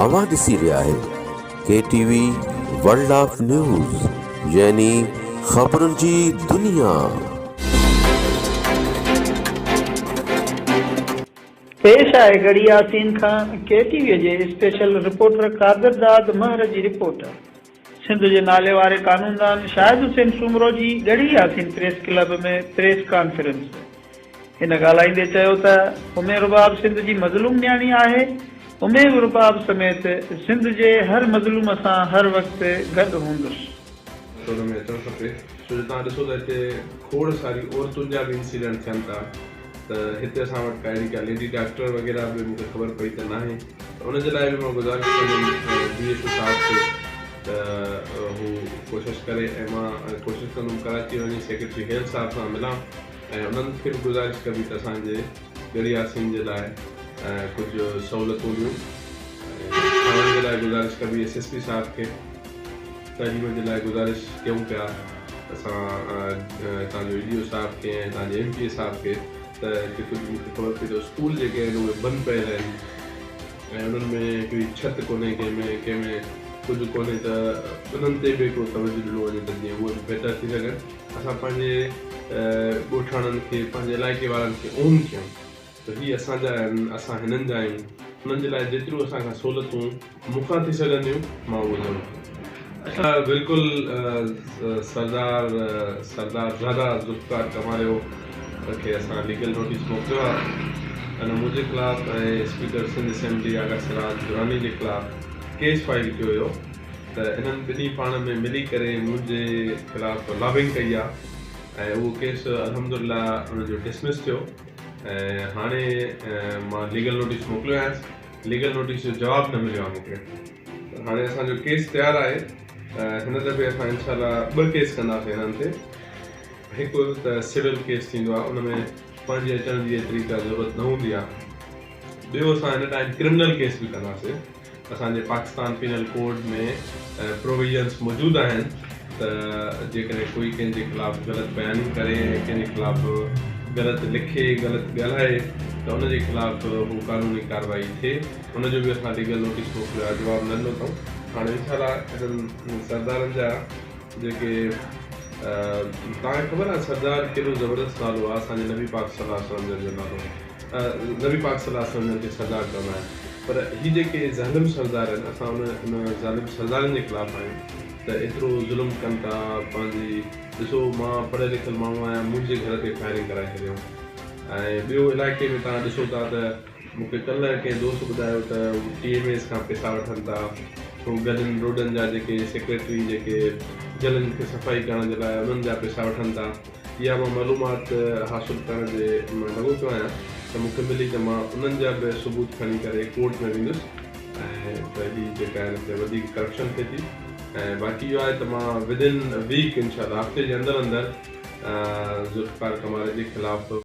اوهان ڏسي رهيا آهيو K T V world of news يعني خبرن جي دنيا. پيش آهي ڳڙهي ياسين کان ڪي ٽي وي جي اسپيشل رپورٽر قادر داد مهر جي رپورٽ. سنڌ جي نالي واري قانوندان شاهد حسين سومرو جي Garhi Yasin press club ۾ press conference. هن ڳالهائيندي چيو ته امي رباب سنڌ جي مظلوم نياڻي آهي، امي رباب سميت سنڌ جي هر مظلوم سان هر وقت گڏ هوندس. ته ان ۾ اچڻ کپي ڇو جو توهان ڏسو ته هتي کوڙ ساري عورتن جا به انسيڊنٽ ٿين ٿا ته هتي اسان وٽ ڪا اهڙي ڪا ليڊي ڊاڪٽر وغيره به مونکي خبر پئي ته ناهي ته ان جي لاء به مان گذارش ڪندم ڊي ايڇ او صاحب کي ته هو ڪوشش ڪري ۽ مان ڪوشش ڪندم ڪراچي وڃي سيڪريٽري هيلٿ صاحب سان ملان ۽ انهن کي به گذارش ڪبي ته اسان جي ڳڙهي ياسين جي لاء ڪجهه سهولتون ڏيون ۽ کڻڻ جي لاء گذارش ڪبي ايس ايس پي صاحب کي تعليم جي لاء گذارش ڪيون پيا اسان هتان جو اي ڊي او صاحب کي ۽ هتان جي ايم پي اي صاحب کي ته هتي ڪجهه مون کي خبر پئي ته اسڪول جيڪي آهن اهي بند پيل آهن ۽ انهن ۾ هڪڙي ڇت ڪونهي ڪنهن ۾ ڪنهن ۾ ڪجهه ڪونهي ته انهن تي به هڪڙو توجه ڏنو وڃي ته جيئن اهي به بهتر ٿي سگهن. اسان پنهنجي ڳوٺاڻن کي پنهنجي علائقي وارن کي اون ڪيون ته هي اسان جا آهن اسان هنن جا آهيون انهن جي لاء جيتريون اسان کان سهولتون مون کان ٿي سگهنديون مان اهو ضرور ڪندس. بلڪل سردار سردار زاده ذوالفقار ڪماريو کي اسان ليگل نوٽيس موڪليو آهي ان منهنجي خلاف ۽ اسپيڪر سنڌ اسيمبلي آغا سراج دراني جي خلاف ڪيس فائل ڪيو هيو. ته انهن ٻنهي پاڻ ۾ ملي ڪري منهنجي خلاف لابنگ ڪئي آ ۽ اهو ڪيس الحمدلله ان جو ڊسمس ٿيو ۽ هاڻي مان ليگل نوٽيس موڪليو آهيانس ليگل نوٽيس جو جواب نه مليو آ مونکي ته هاڻي اسان جو ڪيس تيار آهي هن دفعي اسان انشاء الله ٻه ڪيس ڪنداسين انهن تي هڪ ته سول ڪيس ٿيندو آ ان ۾ پنهنجي اچڻ جي ايتري ڪا ضرورت نه هوندي آ ٻيو اسان هن ٽائيم ڪرمنل ڪيس به ڪنداسين اسان جي پاڪستان پينل ڪوڊ ۾ پروويزنس موجود آهن ته جيڪڏهن ڪوئي ڪنهن جي خلاف غلط بياني ڪري ۽ ڪنهن جي خلاف غلط لکي غلط ڳالهائي ته ان جي خلاف هو قانوني ڪارروائي ٿئي ان جو به اسان ليگل نوٽيس موڪليو آهي جواب نه ڏنو اٿئون هاڻي انشاء الله انهن سردارن جا جيڪي توهان کي خبر آهي سردار ڪيڏو زبردست نالو آهي اسان جي نبي پاڪ صلي الله عليه وسلم جن جو نالو نبي پاڪ صلي الله عليه وسلم جن کي سردار چوندا آهن پر هي جيڪي ظالم سردار آهن اسان ان ان ظالم سردارن جي خلاف آهيون ته ايترو ظلم ڪن ٿا پنهنجي ڏسو مان پڙهيل لکيل ماڻهو آهيان منهنجي گهر تي فائرنگ ڪرائي ڇڏيائون ۽ ٻيو علائقي ۾ توهان ڏسو ٿا ته مون کي ڪلهه ڪنهن دوست ٻڌايو ته هو ٽي ايم ايز کان پئسا وٺن ٿا هو گلين روڊن جا جيڪي سيڪريٽري جيڪي گلين کي صفائي ڪرڻ جي لاء انهن جا پئسا وٺن ٿا اها مان معلومات حاصل ڪرڻ جي مان لڳو پيو آهيان ته مون کي ملي ته مان انهن جا به ثبوت کڻي ڪري ڪورٽ ۾ ويندس ۽ ته هي جيڪا آهن هتي وڌيڪ ڪرپشن ٿئي ٿي ۽ باقي اهو آهي ته مان ود ان ويڪ انشاء الله هفتي جي اندر اندر ذوالفقار ڪماري جي خلاف.